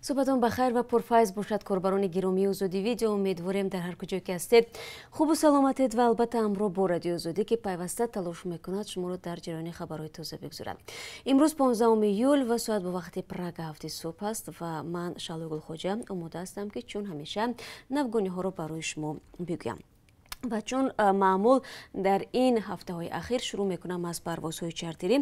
Субҳатон бахайр ва пурфайз бошад, корбарони гиромии Озодӣ Видео. Умедворем, дар ҳар куҷое ки ҳастед, хубу саломатед ва албатта ҳамроҳ бо Радиои Озодӣ, ки пайваста талош мекунад шуморо дар ҷараёни хабарҳои тоза бигузорад. Имрӯз 15 июл ва соат ба вақти Прага 7 субҳ аст ва ман, Шаҳлои Гулхоҷа, омода ҳастам, ки чун ҳамеша навгониҳоро барои шумо бигӯям. Ва чун маъмул дар ин ҳафтаҳои ахир, шурӯъ мекунам аз парвозҳои чартерӣ.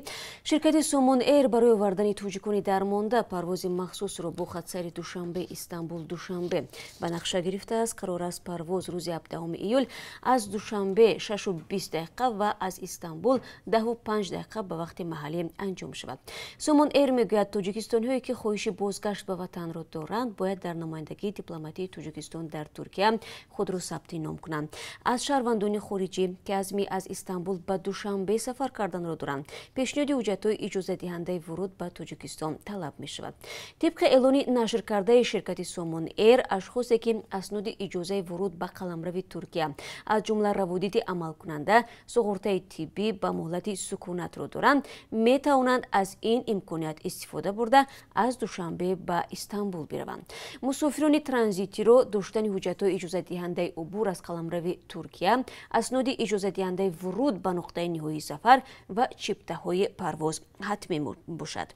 Ширкати Сомон Эйр барои овардани тоҷикони дармонда парвози махсусро бо хатсайри Душанбе, Истанбул, Душанбе ба нақша гирифтааст. Қарор аст парвоз рӯзи 17 июл аз Душанбе 6:20 ва аз Истанбул 10:05 ба вақти маҳаллӣ анҷом шавад. Сомон Эйр мегӯяд, тоҷикистониҳое ки хоҳиши бозгашт ба ватанро доранд, бояд дар намояндагии дипломатии Тоҷикистон дар Туркия худро сабти ном кунанд. Аз шаҳрвандони хориҷӣ, ки азми аз Истанбул ба Душанбе сафар карданро доранд, пешниҳоди ҳуҷҷатҳои иҷозатдиҳандаи вуруд ба Тоҷикистон талаб мешавад. Тибқи эълони нашркардаи ширкати Сомон Эйр, ашхосе ки асноди иҷозаи вуруд ба қаламрави Туркия, аз ҷумла раводиди амалкунанда, суғуртаи тиббӣ ба муҳлати сукунатро доранд, метавонанд аз ин имконият истифода бурда, аз Душанбе ба Истанбул бираванд. Мусофирони транзитиро доштани ҳуҷҷатҳои иҷозатдиҳандаи убур аз қаламрави Туркия, асноди иҷозатдиҳандаи вуруд ба нуқтаи ниҳоии сафар ва чиптаҳои парвоз ҳатмӣ бошад.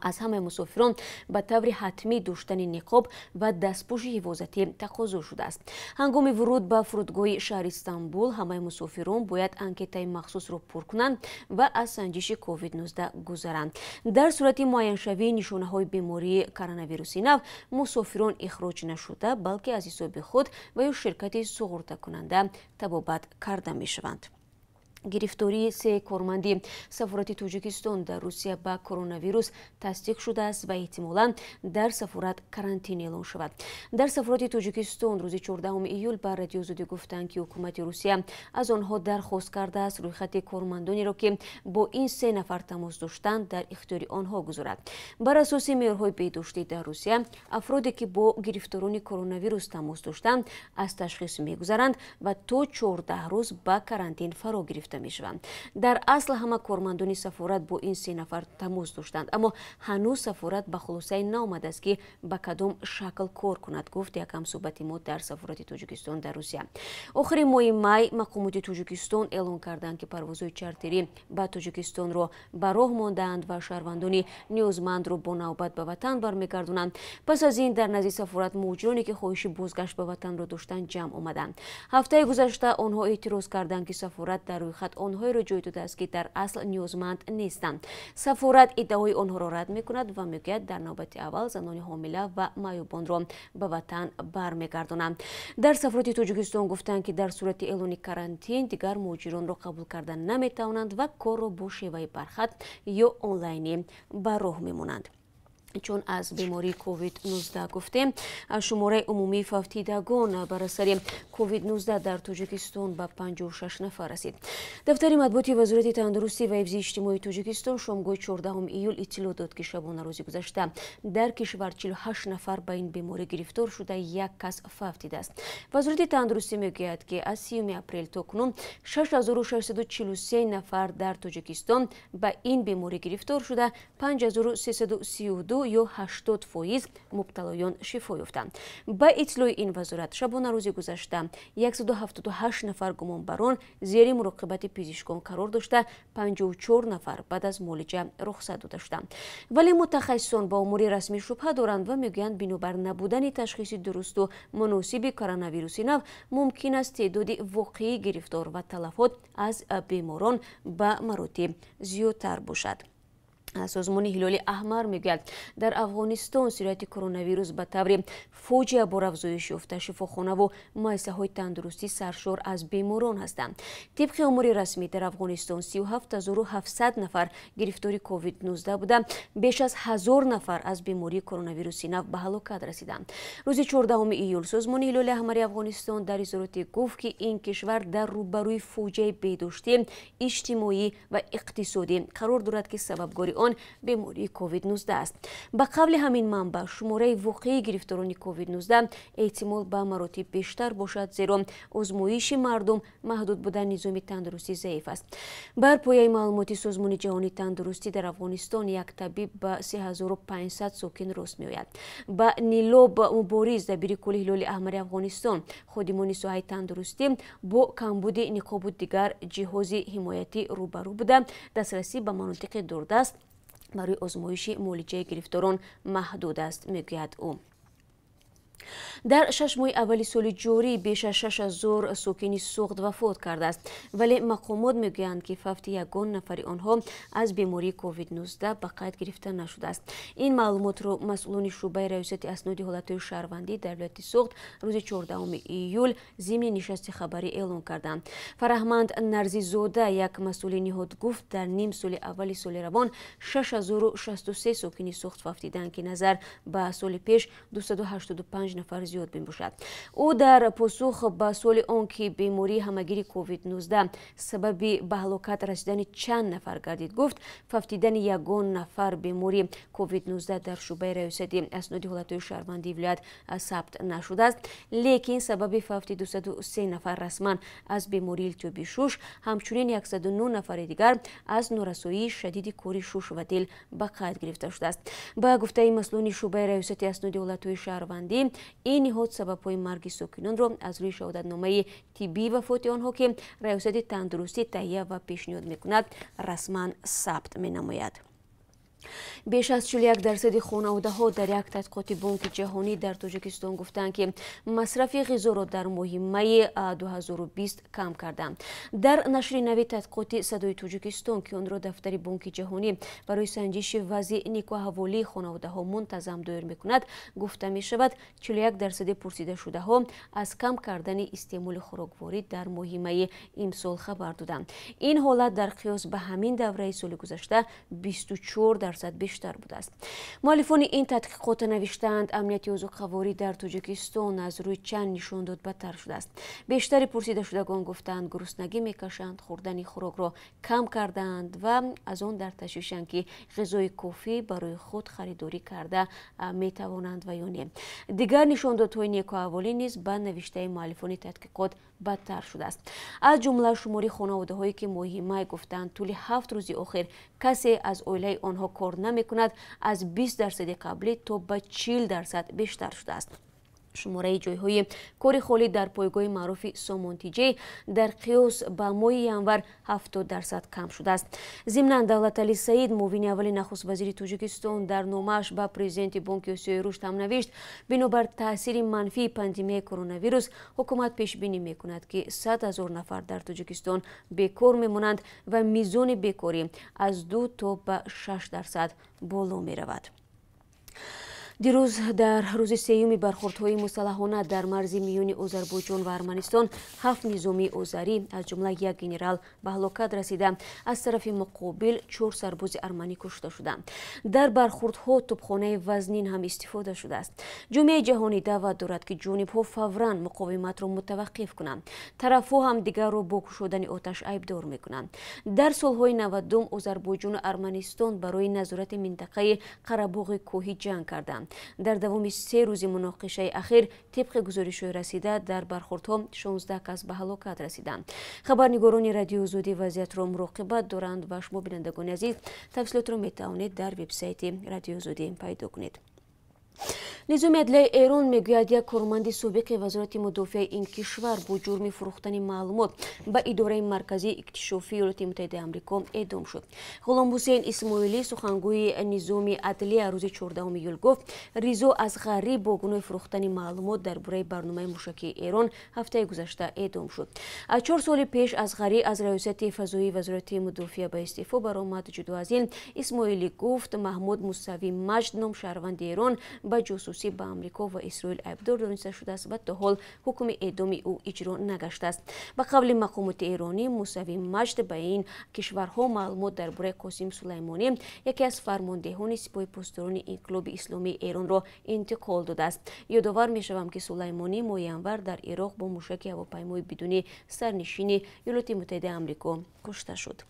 Аз ҳамаи мусофирон ба таври ҳатмӣ доштани ниқоб ва дастпӯши ҳифозатӣ тақозо шудааст. Ҳангоми вуруд ба фурудгоҳи шаҳри Истанбул ҳамаи мусофирон бояд анкетаи махсусро пур кунанд ва аз санҷиши COVID-19 гузаранд. Дар сурати муайяншавии нишонаҳои бемории коронавируси нав, мусофирон ихроҷ нашуда, балки аз ҳисоби худ ва ё ширкати суғуртакунанда табобат карда мешаванд. Гирифтории се корманди сафорати Тоҷикистон дар Русия ба коронавирус тасдиқ шудааст ва эҳтимолан дар сафорат карантин эълон шавад. Дар сафорати Тоҷикистон рӯзи 14 июл ба Радиои Озодӣ гуфтанд, ки ҳукумати Русия аз онҳо дархост кардааст, рӯйхати кормандонеро, ки бо ин се нафар тамос доштанд, дар ихтиёри онҳо гузорад. Бар асоси меъёрҳои беҳдоштӣ дар Русия, афроде ки бо гирифторони коронавирус тамос доштанд, аз ташхис мегузаранд ва то 14 рӯз ба карантин фаро гирифта мешаванд. Дар асл ҳама кормандони сафорат бо ин се нафар тамос доштанд, аммо ҳанӯз сафорат ба хулосае наомадааст, ки ба кадом шакл кор кунад, гуфт як ҳамсӯҳбати мо дар сафорати Тоҷикистон дар Русия. Охири моҳи май мақомоти Тоҷикистон эълон карданд, ки парвозҳои чартерӣ ба Тоҷикистонро ба роҳ мондаанд ва шаҳрвандони ниёзмандро бо навбат ба ватан бармегардонанд. Пас аз ин дар назди сафорат муҳоҷироне, ки хоҳиши бозгашт ба ватанро доштанд, ҷамъ омаданд. Ҳафтаи гузашта онҳо эътироз карданд, ки сафорат дар рӯйхат онҳоеро ҷой додааст, ки дар асл ниёзманд нестанд. Сафорат иддаои онҳоро рад мекунад ва мегӯяд, дар навбати аввал занони ҳомила ва маъюбонро ба ватан бармегардонанд. Дар сафорати Тоҷикистон гуфтанд, ки дар сурати эълони карантин дигар муҳоҷиронро қабул карда наметавонанд ва корро бо шеваи бархат ё онлайнӣ ба роҳ мемонанд. Чун аз бемории COVID-19 гуфтем, шумораи умумии фавтидагон бар асари COVID-19 дар Тоҷикистон ба 56 нафар расид. Дафтари матбуоти Вазорати тандурустӣ ва ҳифзи иҷтимоии Тоҷикистон шомгоҳи 14 июл иттилоъ дод, ки шабонарӯзи гузашта дар кишвар 48 нафар ба ин беморӣ гирифтор шуда, як кас фавтидааст. Вазорати тандурустӣ мегӯяд, ки аз 30 апрел то кунун 6643 нафар дар Тоҷикистон ба ин беморӣ гирифтор шуда, 5332 ё 80% мубталоён шифо ёфтанд. Ба иттилои ин вазорат, шабонарӯзи гузашта 178 нафар гумонбарон зери муроқибати пизишкон қарор дошта, 54 нафар баъд аз муолиҷа рухсат дода шуданд. Вале мутахассисон ба омори расмӣ шубҳа доранд ва мегӯянд, бинобар набудани ташхиси дурусту муносиби коронавируси нав, мумкин аст теъдоди воқеии гирифтор ва талафот аз беморон ба маротиб зиёдтар бошад. Созмони Ҳилоли Аҳмар мегӯяд, дар Афғонистон сирояти коронавирус ба таври фоҷиабор афзоиш ёфта, шифохонаву муассисаҳои тандурустӣ саршор аз беморон ҳастанд. Тибқи омори расмӣ, дар Афғонистон 37 700 нафар гирифтори COVID-19 буда, беш аз 1000 нафар аз бемории коронавируси нав ба ҳалокат расиданд. Рӯзи 14 июл Созмони Ҳилоли Аҳмари Афғонистон дар изҳороте гуфт, ки ин кишвар дар рӯбарӯи фоҷиаи беҳдоштӣ, иҷтимоӣ ва иқтисодӣ қарор дорад, ки сабабгори он бемории COVID-19 аст. Ба қавли ҳамин манбаъ, шумораи воқеии гирифторони COVID-19 эҳтимол ба маротиб бештар бошад, зеро озмоиши мардум маҳдуд буда, низоми тандурустӣ заиф аст. Бар пояи маълумоти Созмони ҷаҳонии тандурустӣ, дар Афғонистон як табиб ба 3500 сокин рост меояд. Ба Нилоб Мубориз, дабири кулли Ҳилоли Аҳмари Афғонистон, ходимони соҳаи тандурустӣ бо камбуди ниқобу дигар ҷиҳози ҳимоятӣ рӯбарӯ буда, дастрасӣ ба манотиқи дурдаст барои озмоиши муолиҷаи гирифторон маҳдуд аст, мегӯяд ӯ. Дар 6 моҳи аввали соли ҷорӣ беш аз 6000 сокини Суғд вафот кардааст, вале мақомот мегӯянд, ки фавти ягон нафари онҳо аз бемории COVID-19 ба қайд гирифта нашудааст. Ин маълумотро масъулони шӯъбаи раёсати асноди ҳолатҳои шаҳрвандӣ дар вилояти Суғд рӯзи 14 июл зимни нишасти хабарӣ эълон карданд. Фараҳманд Нарзизода, як масъули ниҳод, гуфт, дар ним соли аввали соли равон 6063 сокини Суғд фавтиданд, ки назар ба соли пеш 285 нафар зиёд мебошад. Ӯ дар посух ба суоли он ки бемории ҳамагири COVID-19 сабаби ба ҳалокат расидани чанд нафар гардид, гуфт, фавтидани ягон нафар бемории COVID-19 дар шӯъбаи раёсати асноди ҳолатҳои шаҳрвандии вилоят сабт нашудааст, лекин сабаби фавти 203 нафар расман аз бемории илтиҳоби шуш, ҳамчунин 109 нафари дигар аз норасоии шадиди кори шуш ва дил ба қайд гирифта шудааст. Ба гуфтаи масъулони шӯъбаи раёсати асноди ҳолатҳои шаҳрвандӣ, ин ниҳод сабабҳои марги сокинонро аз рӯи шаҳодатномаи тиббии вафоти онҳо, ки раёсати тандурустӣ таҳия ва пешниҳод мекунад, расман сабт менамояд. Беш аз 41% хонаводаҳо дар як тадқиқоти Бонки ҷаҳонӣ дар Тоҷикистон гуфтанд, ки масрафи ғизоро дар моҳи майи 2020 кам карданд. Дар нашри нави тадқиқоти Садои Тоҷикистон, ки онро дафтари Бонки ҷаҳонӣ барои санҷиши вазъи никоҳаҳволии хонаводаҳо мунтазам доир мекунад, гуфта мешавад, 41% пурсидашудаҳо аз кам кардани истеъмоли хӯрокворӣ дар моҳи майи имсол хабар доданд. Ин ҳолат дар қиёс ба ҳамин давраи соли гузашта 24% бештар будааст. Муаллифони ин тадқиқот навиштаанд, амнияти озуқаворӣ дар Тоҷикистон аз рӯи чанд нишондод бадтар шудааст. Бештари пурсидашудагон гуфтаанд, гуруснагӣ мекашанд, хӯрдани хӯрокро кам кардаанд ва аз он дар ташвишанд, ки ғизои кофӣ барои худ харидорӣ карда метавонанд ва ё не. Дигар нишондодҳои некӯаҳволӣ низ ба навиштаи муаллифони тадқиқот бадтар шудааст. Аз ҷумла шумори хонаводаҳое, ки моҳи май гуфтаанд, тӯли 7 рӯзи охир касе аз оилаи онҳо кор намекунад, аз 20% қаблӣ то ба 40% бештар шудааст. Шумораи ҷойҳои кори холӣ дар пойгоҳи маъруфи Сомонтиҷей дар қиёс ба моҳи январ 70% кам шудааст. Зимнан, Давлатали Саид, муовини аввали нахуст вазири Тоҷикистон, дар номааш ба президенти Бонки Осиёи Рушд ҳам навишт, бинобар таъсири манфии пандемияи коронавирус ҳукумат пешбинӣ мекунад, ки 100 000 нафар дар Тоҷикистон бекор мемонанд ва мизони бекорӣ аз 2 то ба 6% боло меравад. Дирӯз дар рӯзи сеюми бархӯрдҳои мусаллаҳона дар марзи миёни Озарбойҷон ва Арманистон 7 низомии озарӣ, аз ҷумла як генерал, ба ҳалокат расида, аз тарафи муқобил 4 сарбози арманӣ кушта шуданд. Дар бархӯрдҳо тӯбхонаи вазнин ҳам истифода шудааст. Ҷомеаи ҷаҳонӣ даъват дорад, ки ҷонибҳо фавран муқовиматро мутаваққиф кунанд. Тарафҳо ҳамдигарро бо кушодани оташ айбдор мекунанд. Дар солҳои 90 Озарбойҷону Арманистон барои назорати минтақаи Қарабоғи кӯҳӣ ҷанг карданд. Дар давоми 3 рӯзи муноқишаи ахир, тибқи гузоришҳои расида, дар бархӯрдҳо 16 кас ба ҳалокат расиданд. Хабарнигорони Радиои Озодӣ вазъиятро муроқибат доранд ва шумо, бинандагони азиз, тафсилотро метавонед дар вебсайти Радиои Озодӣ пайдо кунед. Низоми адлияи Эрон мегӯяд, як корманди собиқи вазорати мудофиаи ин кишвар бо ҷурми фурӯхтани маълумот ба идораи марказии иктишофии Иёлоти Муттаҳидаи Амрико эъдом шуд. Ғуломҳусейн Исмоилӣ, сухангӯи низоми адлия, рӯзи 14 июл гуфт, Ризо Асғарӣ бо гуноҳи фурӯхтани маълумот дар бораи барномаи мушакии Эрон ҳафтаи гузашта эъдом шуд. 4 соли пеш Асғарӣ аз раёсати фазоии вазорати мудофиа ба истеъфо баромад. Ҷудо аз ин, Исмоилӣ гуфт, Маҳмуд Мусавӣ Маҷд ном шаҳрванди Эрон ба ҷосусӣ ба Амрико ва Исроил айбдор дониста шудааст ва то ҳол ҳукми эъдоми ӯ иҷро нагаштааст. Ба қавли мақомоти эронӣ, Мусавӣ Маҷд ба ин кишварҳо маълумот дар бораи Қосим Сулаймонӣ, яке аз фармондеҳони сипоҳи посдорони инқилоби исломии Эронро интиқол додааст. Ёдовар мешавам, ки Сулаймонӣ моҳи январ дар Ироқ бо мушаки ҳавопаймои бидуни сарнишини Иёлоти Муттаҳидаи Амрико кушта шуд.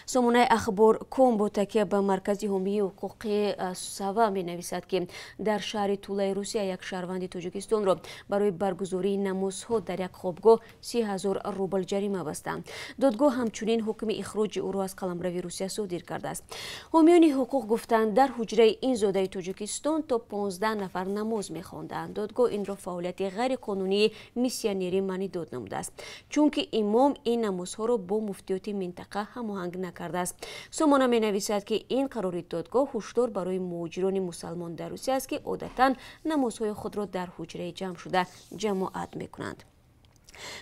Сомонаи Ахбор ком бо такя ба Маркази ҳомии ҳуқуқи Сава менависад, ки дар шаҳри Тулаи Русия як шаҳрванди Тоҷикистонро барои баргузории намозҳо дар як хобгоҳ 30 000 рубл ҷарима бастанд. Додгоҳ ҳамчунин ҳукми ихроҷи ӯро аз қаламрави Русия содир кардааст. Ҳомиёни ҳуқуқ гуфтанд, дар ҳуҷраи ин зодаи Тоҷикистон то 15 нафар намоз мехонданд. Додгоҳ инро фаъолияти ғайриқонунии миссионерӣ маънидод намудааст, чунки имом ин намозҳоро бо муфтиёти минтақа ҳамоҳанг накардааст. Сомона менависад, ки ин қарори додгоҳ ҳушдор барои муҳоҷирони мусалмон дар Русия аст, ки одатан намозҳои худро дар ҳуҷраи ҷамъшуда ҷамоат мекунанд.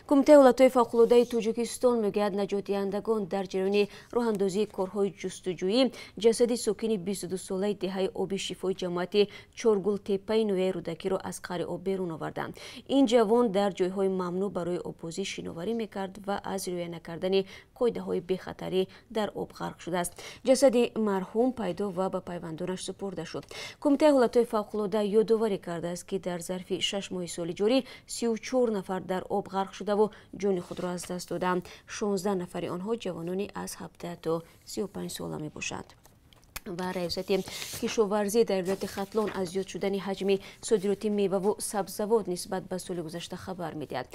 Кумитаи ҳолатҳои фавқулодаи Тоҷикистон мегӯяд, наҷотдиҳандагон дар ҷараёни роҳандозии корҳои ҷустуҷӯӣ ҷасади сокини 22-солаи деҳаи Оби Шифои ҷамоати Чоргултеппаи ноҳияи Рӯдакиро аз қаъри об берун оварданд. Ин ҷавон дар ҷойҳои мамнӯъ барои оббозӣ шиноварӣ мекард ва аз риоя накардани қоидаҳои бехатарӣ дар об ғарқ шудааст. Ҷасади марҳум пайдо ва ба пайвандонаш супурда шуд. Кумитаи ҳолатҳои фавқулода ёдоварӣ кардааст, ки дар зарфи 6 моҳи соли ҷорӣ 34 нафар дар об ғарқ шудаву ҷони худро аз даст доданд. 16 нафари онҳо ҷавонони аз 17 то 35 сола мебошанд. Ва Раёсати кишоварзӣ дар вилояти Хатлон аз зиёд шудани ҳаҷми содироти меваву сабзавот нисбат ба соли гузашта хабар медиҳад.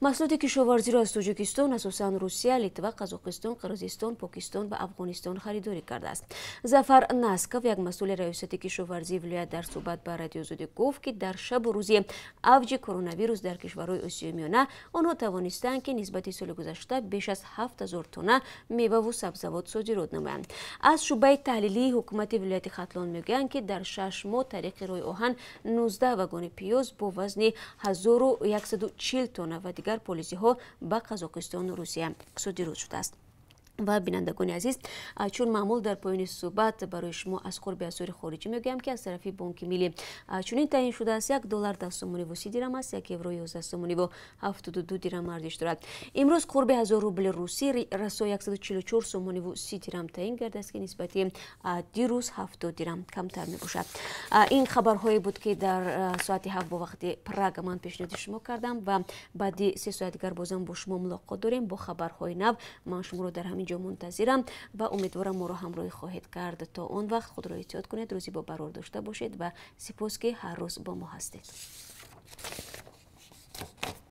Маҳсулоти кишоварзиро аз Тоҷикистон асосан Русия, Литва, Қазоқистон, Қирғизистон, Покистон ва Афғонистон харидорӣ кардааст. Зафар Насков, як масъули Раёсати кишоварзии вилоят, дар суҳбат ба Радиои Озодӣ гуфт, ки дар шабу рӯзи авҷи коронавирус дар кишварҳои Осиёи Миёна онҳо тавонистанд, ки нисбати соли гузашта беш аз 7000 тонна меваву сабзавот содирот намоянд. Аз шӯъбаи таҳлилии ҳукумати вилояти Хатлон мегӯянд, ки дар 6 моҳ тариқи роҳи оҳан 19 вагони пиёз бо вазни 1140 тонна ва дигар полизиҳо ба Қазоқистону Русия содирот шудааст. Ва бинандагони азиз, чун маъмул, дар поёни суҳбат барои шумо аз қурби асъори хориҷӣ мегӯям, ки аз тарафи Бонки Миллӣ чунин таъин шудааст: 1 доллар 10 сомониву 30 дирам аст, 1 евро 11 сомониву 72 дирам арзиш дорад. Имрӯз қурби 1000 рубли русӣ расо 144 сомониву 30 дирам таъин гардааст, ки нисбати дирӯз 70 дирам камтар мебошад. Ин хабарҳое буд, ки дар соати 7 бо вақти Прага ман пешниҳоди шумо кардам ва баъди 3 соат дигар бозам бо шумо мулоқот дорем бо хабарҳои нав. Ман шуморо дар ҳамин ҷо мунтазирам ва умедворам, моро ҳамроҳӣ хоҳед кард. То он вақт худро эҳтиёт кунед, рӯзи бо барор дошта бошед ва сипос, ки ҳар рӯз бо мо ҳастед.